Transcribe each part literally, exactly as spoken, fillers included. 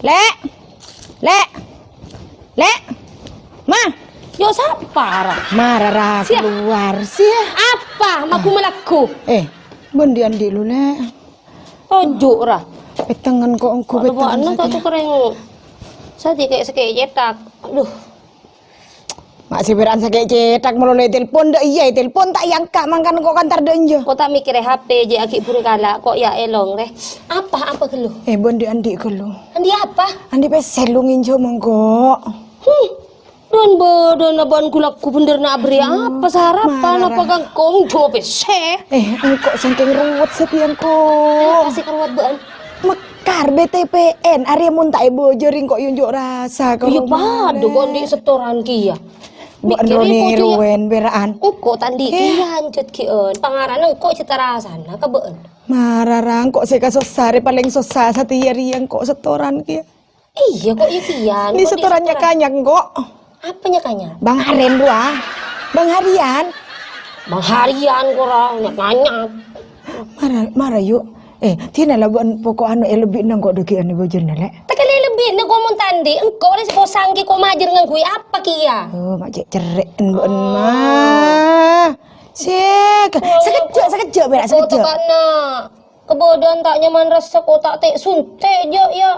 Lè'! Lè'! Lè'! Ma! Yo, sapa, ra? Mara, ra, Sia. Keluar, sia. Apa? Magu malagu? Eh, bâ'en dhi'-andhi' lu, Lè'? Toju', ra. Pettengngen ko' ongghu Aduh, pettengngen ana sateya. Toju' kereng. Sateya kè' sakè' cèthak. Aduh. Ma' sè bherra'an sakè' cèthak malolo ètelpon, dâ' iyâ ètelpon ta' èangka' mangkana ko' kantar dâ' enjâ. Ko' ta' mikkèrè H P jâ' aghi' buru kala', ko' ya èlong rè. Apa, apa ghâllu? Eh, bâ'en dhi'-andhi' ghâllu. Andi' apa? Andi' pèssè lu ngènjhâ mongko. Hmm. Don bâdâna bân ghulâ ghubendher na' aberri' apa sarapan mara. Apa kangkong jo pèssè? Eh, engko' sangkèng ruwet satèya engko'. Apa sè karuwet bâ'en? Mekar B T P N, arèya mon ta' èbâjâr engko' yonjo' rasa ka Iyâ roma, padâ kok Lè'. Andi' setoran kèya. Bâ'en Mikkèrè roni engko' jâ' ruwen bera'an. Engko' ta' andi' Eh. Kèya anjot kè'en. Pangaranna engko' jâ' tarasana ka bâ'en. Mara ra engko' sè kasossa rè palèng sossa satèya rèya engko' setoran kèya. Iyâ, ko' iyâ kèya. Andi' setoran nyak-kanyak engko'. Apa nyak-kanyak? Bang Haren rowa. Bang Harian. Bang Harian ko' ra nyak-kanyak. Mara, mara, yu. Eh, dinala bâ'en poko' anu èlebbina engko' dâggi'ân bâjârna, Lè'. Ta' kèra èlebbina ko' mon ta' andi', engko' rè sè posang kè ko' majâr ngangghuy apa kèya? Oh, ma' cè' cerrè'en bâ'en, Oh. Ma. Sè, ka-, Wah, sakejjhâ', sakejjhâ', bèra', ko' sakejjhâ'. Toka'na. Kabâdâ'ân ta' nyaman rassa ko' ta' tè'-suntè' jâ', ya.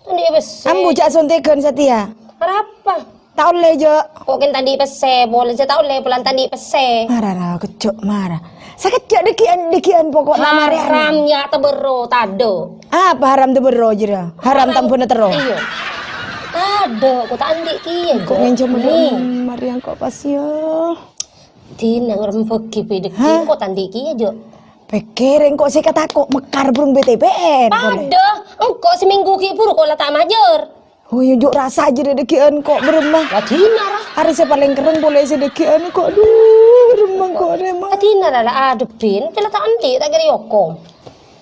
Andi' pèssè. Ambu jâ' sontèghân satèya. Arapa? Ta' ollè jâ'. Ko' kèng ta' andi' pèssè, polana sè ta' ollè polana ta' andi' pèssè. Mara ra, kejjhâ' mara. Sakejjhâ' dâggi'ân, dâggi'ân poko' la marèyan. Haram ya' tabârro, tadâ'. Apa haram tabârro jârèya? Haram Haram. Tambhâna terro. Iyâ. Tadâ', ko' ta' andi' kèya, Ko' jâ'. Ngènjhâm Nih. Dâ' marèyan ko' pas ya. Dinna' ngrembhâghi pèdhekki, Hah? Ko' ta' andi' kèya, jâ'. Pèkkèr engko' sè katako' mekar burung B T P N, polè. Padâ, engko' samènggu ghi' buru ko' la ta' majâr. Oh, iyâ, jâ' rasa jârèya dâggi'ân ko' bârâmma. La dinna' ra. Arè sè palèng kerrèng polè sè dâggi'ân ko', adhu, bârâmma ko' rèma. La dinna' ra, la adhebbhin, cè' la ta' andi', ta' kèra okom.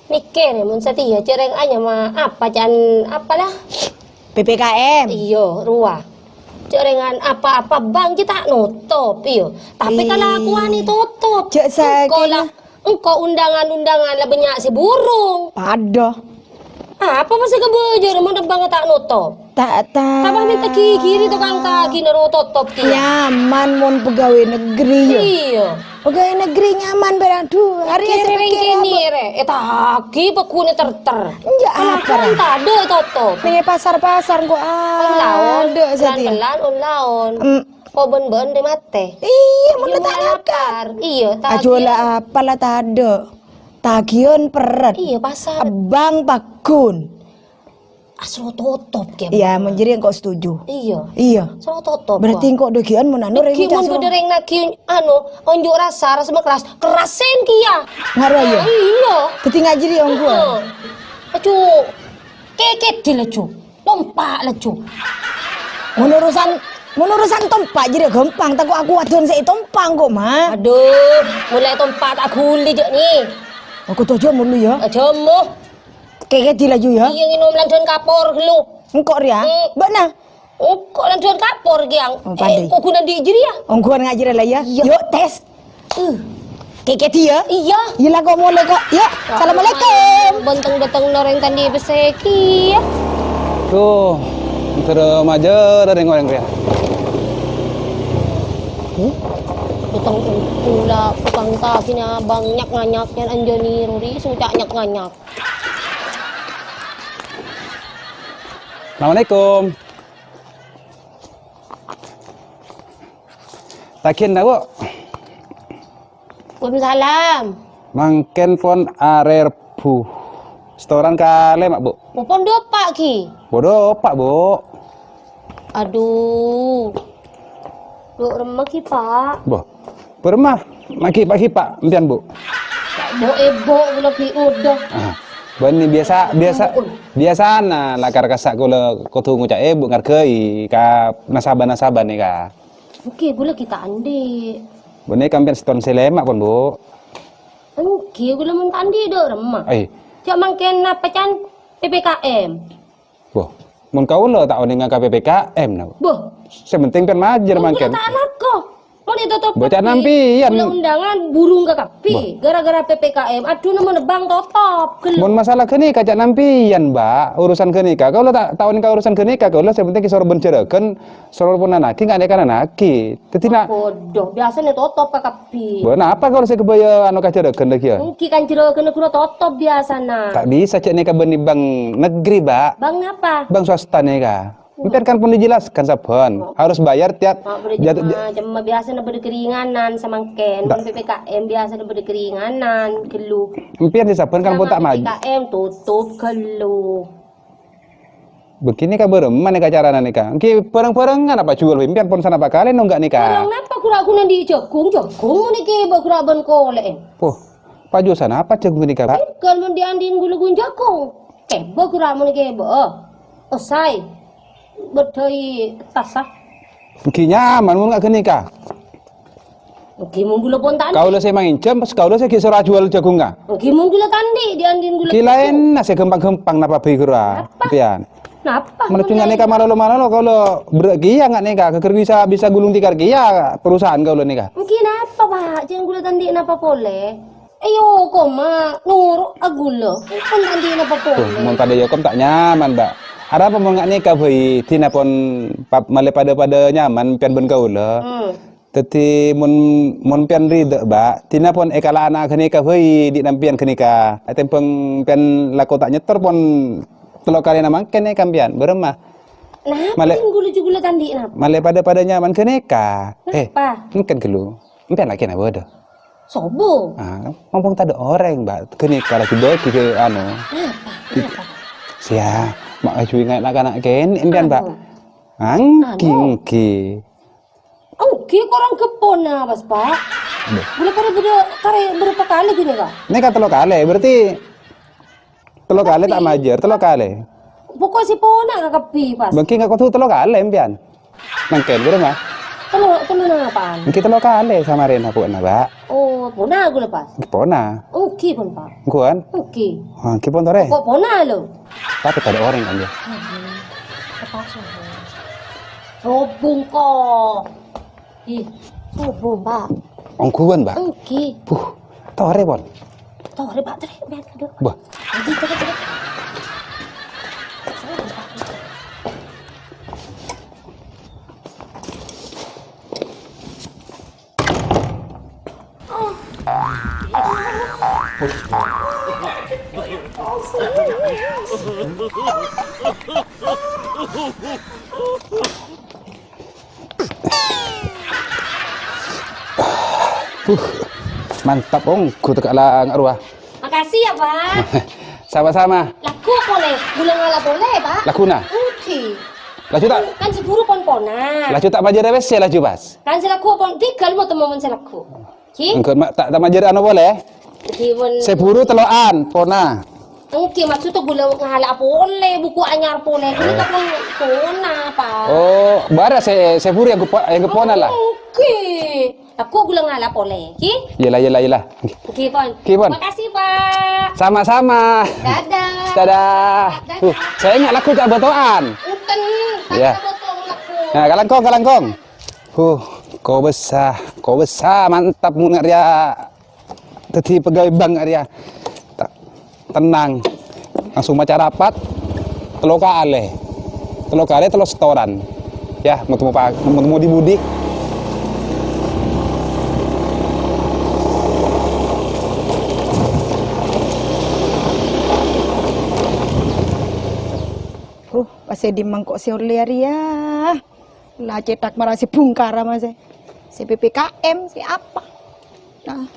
Mikkèrè mon satèya, jâ' rèng anyama apa, can, apa la? P P K M. Iyâ, rowa. Jâ' rèngan apa-apa bang jâ' ta' notop, iyâ. Tapè Ih. Kalakowanna totop. Jâ' Engko' la, sakèna. Engko' undangan-undangan la bânnya' sè burung. Padâ. Apa masè kabâjâr mon bang ta' notop? Ta', ta'. Tapè mènta ghighiri tokang tagina ro totop kèya. Nyaman mon pegawai negeri, yâ. Iyâ. Pegawai negeri nyaman, bârâmma. Adhu, arè Kèra sè rèng pèkkèr kènè apa? Rè. Eh, tagi pagghuna ter-ter. Enjâ' apa, Kan ra? Tadâ' totop. Neng pasar-pasar engko' On-laon. Adâ' satèya. Pelan-pelan, on-laon. Em. Ko' bân-bân rè matè. Iyâ, mon Iyâ, la mon tadâ'. Lapar. Iyâ, Ajo tagiyân. La apa la tadâ'. Tagiyân perrèt. Iyâ, pasar. Ebbang pagghun. Asro totop, Kè. Iyâ, mon jârèya engko' setuju. Iyâ. Iyâ. Asro totop, Berarti Bang. Engko' dâggi'ân mon anu rèng Dâggi' mon ca'so. Bâdâ rèng nagi, anu, onjhu' rasa, rasa mekras. Kerasin kèya. Ngara, yâ? Iyâ. Dâddhi ngajhâri ongghu. Heeh. Ajo. Kèkèdhi laju. Tompa' laju. Mon urusan, mon urusan tompa' jârèya ghâmpang, tako' aku adhân sè ètompa' engko', Ma. Adhu, molaè tompa' ta' ghuli jâ' nè. Aku tojo' mulu, yâ. Aja mo. Kèkèdhi laju, yâ. Iyâ, ngènom landhân kapor ghâllu. Engko' rèya. Hmm. Bâ'na? Engko' landhân kapor, Kèng. Oh, pandai. Eh, ko' ghuna andi' jârèya? Ongghuwân ngajhâr la, yâ. Iyâ. Yuk, tes. Uh. Kèkèdhi, yâ. Iyâ. Iyâ, la ko' molè, ko'. Yuk, assalamualaikum. Benteng-benteng norèng tandhi pèssè kèya. Duh, entar majâr rèng-orèng rèya. Huh? Utang kula, utang tagina bânnya' nganyak, yân anjâni rori, suca' nyak-nganyak. Assalamualaikum. Tagina, Bu. Waalaikumsalam. Mangkèn pon arè Rebbhu. Setoran kalè, Ma', Bu. Pon dâpa', Ki. Pon dâpa', Bu. Adhu. Dhu' remma, Ki, Pa'. Bo. Bârâmma? Magi pagi, Pa', empèyan, Bu. Bu, Ebo, kula, Ki, udah. Ah, bânnè biasa, biasa, Ampun. Biasana lakar kassa' kula kodhu ngoca' Ebo ngargai ka nasaba-nasaba nèka. Èngghi, kula ghi' ta' andi'. Bânnè kampèyan setoran sè lèma' pon, Bu. Èngghi, kula mon ta' andi' dhu' remma. Ai. Jâ' mangkèn napa can P P K M? Wah, mon kaulâ ta' onènga ka P P K M, na. Boh. Sè penting kan majâr Mon kula mangkèn. Ta' alako. Mon ètotop kabbhi. Bâ, ca'na sampèyan. Kaulâ undangan burung ka kabbhi. Bâ. Gara-gara P P K M. Adhu, nemmo nebbhâng totop. Ghâllu. Mon masalah ghânèka, ca'na sampèyan, Mbak. Urusan ghânèka. Kaulâ ta' tao nèka urusan ghânèka. Kaulâ sè penting soro bân jhârâghân, soro pon nanaghi, nga' nèka nanaghi. Dâddhi na- Bâdâ, biyasana totop ka kabbhi. Bâ, napa kaulâ sè ghâbây anu ka jhârâghân laghi, ya? Ènggi kan jhârâghânna ghuru totop biyasana. Ta' bisa, cè' nèka bânnè bank negeri, Mbak. Bank napa? Bank swasta nèka. Sampèyan kan pon dijelaskan sabbhân, harus bayar tiap jad-, jad- Cemma biyasana bâdâ keringanan samangkèn, P P K M biyasana bâdâ keringanan, ghâllu. Sampèyan sè sabbhân kan pon ta' maj- P P K M totop ghâllu. Bâghi nèka bârâmma nèka carana nèka? Ènggi bhâreng-bhârengan apa juwâl, sampèyan pon sanapa kalè nongghâ nèka? Bhâreng napa ghuru ghun andi' jhâghung, jhâghung nèka bâ' ghuru bân kolè'è. Poh, pajuwâl sanapa jhâghung nèka, Pak? Kan mon diandi'in ghulâ ghun jhâghung. Kèbâ ghuru mon kèbâ. Osay. Bâdâi tassa. Ènggi nyaman mon nga' ghânèka. Ènggi mon ghulâ pon ta' andi'. Kaulâ sè manginjhâm, pas kaulâ sè ghi' soro ajuwâl jhâghungnga. Ènggi mon ghulâ ta' andi', diandi'in ghulâ. Ghi' laènna sè ghâmpang-ghâmpang napa bhâi ghuru, ah, sampèyan. Napa? Manabi nga' nèka malolo-malolo kaulâ berrâ' kèya nga' nèka, ghâghâr bisa, bisa gulung tikar kèya perusahaan kaulâ nèka. Ènggi napa, Pak? Jhân ghulâ ta' andi' napa polè? Ayo, koma, noro' aghulâ. Kan ta' andi' napa polè. Duh, mon padâ èokom ta' nyaman, Mbak. Arapa mon nga' nèka bhâi, dina pon pa-, malè padâ-padâ nyaman sampèyan bân kaulâ. Hmm. Dâddhi mon, mon sampèyan ridha, Mbak, dina pon èkala'ana ghânèka bhâi dhi' sampèyan ghânèka. Ètèmbhâng sampèyan lako ta' nyètor pon tello kalèna mangkèn èka sampèyan. Bârâmma? Napa malè, ghulâ jhâ' ghulâ ta' andi' napa? Malè padâ-padâ nyaman ghânèka. Eh, napa? Mangkèn ghâllu. Sampèyan lakèna bâdâ. Sobo. Ah, mompong tadâ' orèng, Mbak. Ghânèka lagi bâgi kè anu. Napa? Napa? Sia, ma' ajuwi nga' na'-kana' kènè' sampèyan, Mbak. Anu. Ènggi, anu. Ènggi. Ènggi, korang ghi' pona, pas, Pak. Duh. Ghulâ karè bâdâ, karè bârâmpa kalè ghânèka? Nèka tello kalè, berarti Tello kalè ta' majâr, tello kalè. Pokok sè pona ka kabbhi, pas. Bângkè nga' kodhu tello kalè, sampèyan. Mangkèn, bârâmma? Tello, tello napa'an? Ènggi tello kalè samarèna pona, Mbak. Oh, pona ghulâ, pas? Ènggi pona. Ènggi pon, Pak. Èngguwân? Ènggi. Ah, ènggi pon torè. Kok pona, lho? Tapè tadâ' orèng, kan, ya? Aduh, apa sobo? Sobung, kok. Ih, sobo, Pak. Ongghuwân, Pak? Ènggi. Buh, torè, pon. Torè, Pak, torè. Aduh. Bah. Ènggi, cepet, cepet. Huh, mantap, ongghu teka' la nga' rowa. Makasih ya, Pak. Sama-sama. Lagghu polè, ghulâ ngala' polè, Pak. Lagghuna? Ènggi. Laju ta'? Kan sè buru pon-pona. Laju ta' majâr pèssè laju, pas. Kan sè lagghu pon, tiga limo temmo mon sè lagghu. Ènggi. Ènggi, ma-, ta', ta' majâr anu polè. Ènggi, pon. Sè buru tello'an, pona. Ènggi, maksudnya ghulâ ngala' polè, buku anyar polè. Ghulâ ta' pon-pona, Pak. Oh, bârâ sè, sè buru ènggi po-, ènggi pona la. Ènggi. Lagghu ghulâ ngala' polè, ènggi? Iyâ la, iyâ la, iyâ la. Ènggi. Ènggi, pon. Ènggi, pon. Makasih, Pak. Sama-sama. Dadah. Dadah. Dadah. Uh, sè enga' lagghu ca' bâto'an. Enten. Iyâ. Ca' bâto' lagghu. Nah, kalangkong, kalangkong. Huh, kobâsa, kobâsa, mantap mon nga' rèya. Dâddhi pegawai bank nga' rèya. Ta-, tenang. Langsung maca rapat. Tello kalè. Tello kalè, tello setoran. Yâ, mau temu pa-, mau temu di budi. Huh, pas è dimma engko' sè ollè arèya. La cètak mara sè bungkara, Mas, è. Sè P P K M, sè apa? Nah.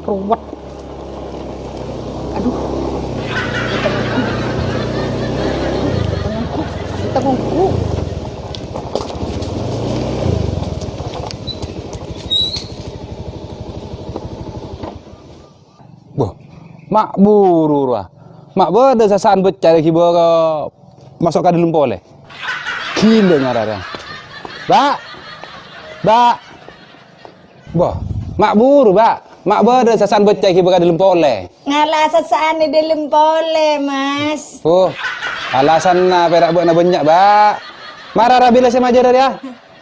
Ruwet. Aduh. Tengokku. Tengokku. Boh, ma' buru rowa. Ma' bâdâ sasa'an beccè' ghibâ ka maso' ka dâlem polè. Ghilâ nyarana. Bâ'! Bâ'! Boh, ma' buru, Bâ'. Ma' bâdâ sasa'an beccè' ghibâ ka dâlem polè. Ngala' sasa'an è dâlem polè, Mas. Oh, alasanna pèra' bâ'na bânnya', Bâ'. Mara ra bilâ sè majâr rèya.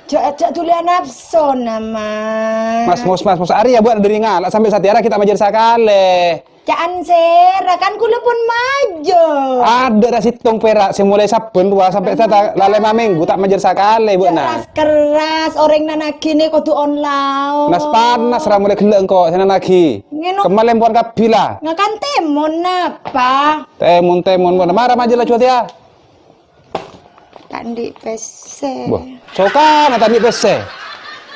Jhâ', jhâ' dhuli anapsona, Mas. Mas, Mos, Mas, Mos, arèya bâ'na dhâri ngala' sampè' satèya ra ghi' ta' majâr sakalè. Ca'an sèra, kan kaulâ pon majâr. Adâ' ra sèttong pèra' sè molaè sabbhân rowa sampè' satèya la lèma mènggu ta' majâr sakalè bâ'na. Keras-keras, orèng nanaghi nè kodhu onlaon. Nas-panas ra molaè ghellâ' engko' sè nanaghi. Ngèno. Kemma lèmpon kabbhi la. Ngakan tèmon napa? Tèmon, tèmon, bâ'na mara majâr laju satèya. Ta' andi' pèssè. Bâh, sokana ta' andi' pèssè.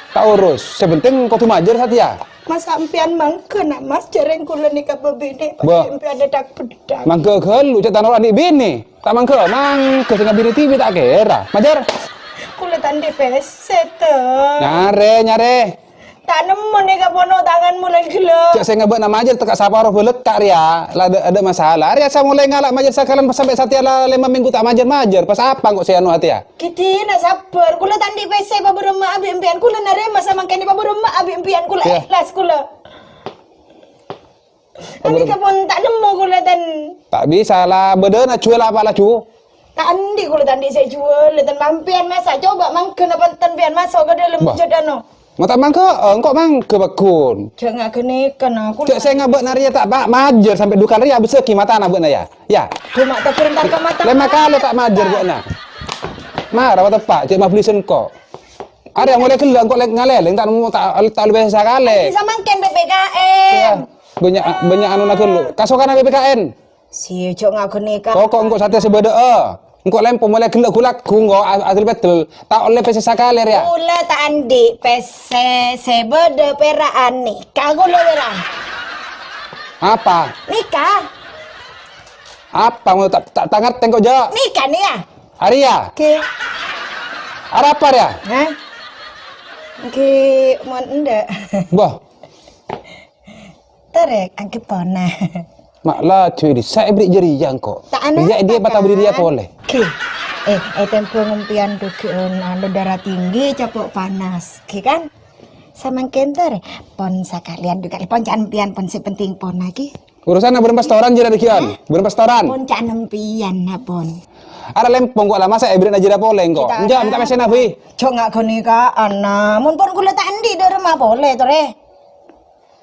Ta' urus, sè penting kodhu majâr satèya. Mas, sampèyan mangghâ, na', Mas, jhârèng kaulâ nèka bâbinè, Bâh. Sampèyan dak-beddak. Mangghâ ghâllu, cè' tanoro andi' binè. Ta' mangghâ, mangghâ sè ngabinè dhibi' ta' kèra. Majâr. Kaulâ ta' andi' pèssè, to. Nyarè, nyarè. Ta' nemmo nèka pono tangan molan ghellâ'. Cè' sè ngabâ'na majâr tekka' saparo bâlâkka' rèya, la adâ', adâ' masalah. Rèya sa molaè ngala' majâr sakalèn pas sampè' satèya la lèma mènggu ta' majâr-majâr. Pas apa engko' sè anu satèya? Ghi' dinah sabbhâr, kaulâ ta' andi' pèssè pabârâmma'a bi' empèyan, kaulâ narèma samangkèn pabârâmma'a bi' empèyan, kaulâ Yâ. Ikhlas kaulâ. Pabârâm- Nèka pon ta' nemmo kaulâ tan. Ta' bisa la, bâdâna juwâl apa laju? Ta' andi' kaulâ ta' andi' sè juwâl, tan mampèyan masa', coba mangghâ napa enten pèyan maso' ka dâlem Bâh. Jhât anu. Ma' ta' mangghâ, engko' mangghâ pagghun. Jhâ' nga' ghânèka, na, kaulâ. Cè' sè ngabâ'na rèya ta' pa-, majâr sampè' dhu kalè rèya abessaghi matana bâ'na, yâ. Yâ. Coma ta' bhârenta'aghi mata. Lèma kalè ta' majâr bâ'na. Mara wa teppa', cè' mabli sèngko'. Arèya molaè ghellâ' engko' lè-, ngalèlèng, ta' nemmo, ta', ta' lebbi sakalè. Samangkèn P P K N. Yâ. Bânnya', bânnya' anona ghâllu. Kasokana P P K N. Sè jhâ' nga' ghânèka. Pokok engko' satèya sè bâdâ'â. Engko' lèmpong molaè ghellâ' ghulâ ghunggo a-, adil pèddel. Ta' ollè pèssè sakalè rèya. Kaulâ ta' andi' pèssè sè bâdâ pèra'an nèka kaulâ pèra'. Apa? Nèka. Apa mau ta', ta', ta' ngartè engko' jhâ'? Nèka nèya. Arèya. Ghi. Arapa rèya? Hah? Ghi mon endâ'. Bâh. Torè, anggep pona. Ma' laju ini, sè èberri' jârèya engko'. Ta' ana, Rèya ta' dia patah beri dia ana. Polè. Ghi. Eh, eh, tempo ngempèyan dhu ghi, on, anu, darah tinggi, capo' panas, ghi kan? Samangkèn torè, pon sakalèyan dhu kalè, pon ca'an empèyan, pon sè penting pon lagi. Urusan bârâmpa setoran jârèya, Gion? Hah? Bârâmpa setoran? Pon ca'an empèyan, na, pon. Ara lèmpong kok la, masa èberri'na jârèya polè engko'. Kita Enjâ', minta kan pèssèna, Bhi. Jhâ' nga' ghânèka, ana. Mon pon kaulâ ta' andi' dâremma polè, torè.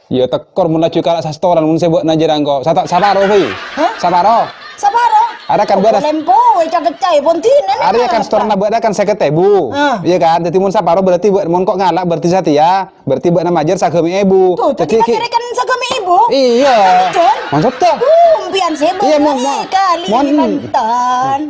Iyâ, tekor mon laju kala' sasetoran mon sè bâ'na jârèya engko'. Sata-, saparo, Bhi? Hah? Saparo? Saparo? Arèya kan bârâs. Lèmpong, wè, cakep caè, pon dinah, Arèya kan setoranna bâ'na kan sèket èbu. Ah. Iyâ kan? Dhâddhi mon saparo berarti bâ-, mon kok ngala' berarti satèya, berarti bâ'na majâr sagâmè' èbu. Tuh, dhâddhi dhâddhi ki-, pasèrè kan sagâmè' èbu. Iyâ. Betul. Maksudnya? Uh, empèyan sè Iyâ, mon, mon, Kalimantan.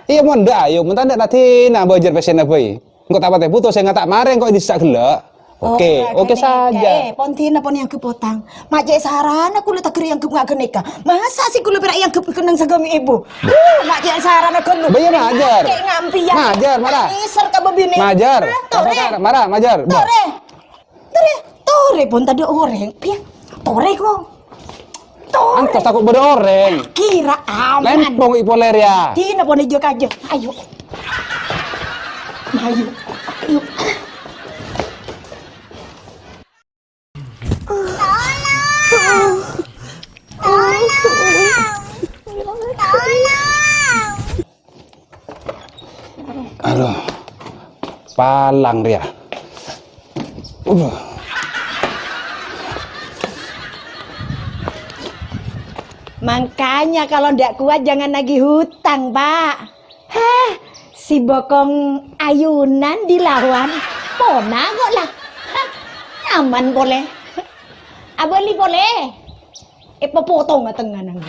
Iyâ, mon, ndak, ayo, mon ta' ndak nadina bâjâr pèssèna bhâi. Engko' ta' patè buto sè ngata' marè engko' è dissa' ghellâ'. Oke, Ora oke ghânèka, saja. Eh, pon dinah pon èangghep otang. Ma' cè' sarana kaulâ taghâr èangghep nga' ghânèka. Masa sih kaulâ pèra' èangghep kennèng sagâmè' èbu? Uh, ma' cè' sarana ghâllu. Bâjâr majâr. Cè' ngampiyan. Majâr, mara. Nèser ka bâbinè. Majâr. Hah, torè. Mara, majâr. Torè. Torè. Torè pon tadâ' orèng. Piye? Torè ko. Torè. Antos tako' bâdâ orèng. Kira aman. Lèmpong i polè rèya. Dinah pon èjâ kajâ. Ayo. Ayo. Ayo. Aduh. Palang rèya. Uh. Makanya kalau ndak kuat jangan nagih hutang, Pak. Hah, si bokong ayunan dilawan. Pona kok lah. Hah, nyaman polè. Abâli polè. Èpapotong atengnga nang.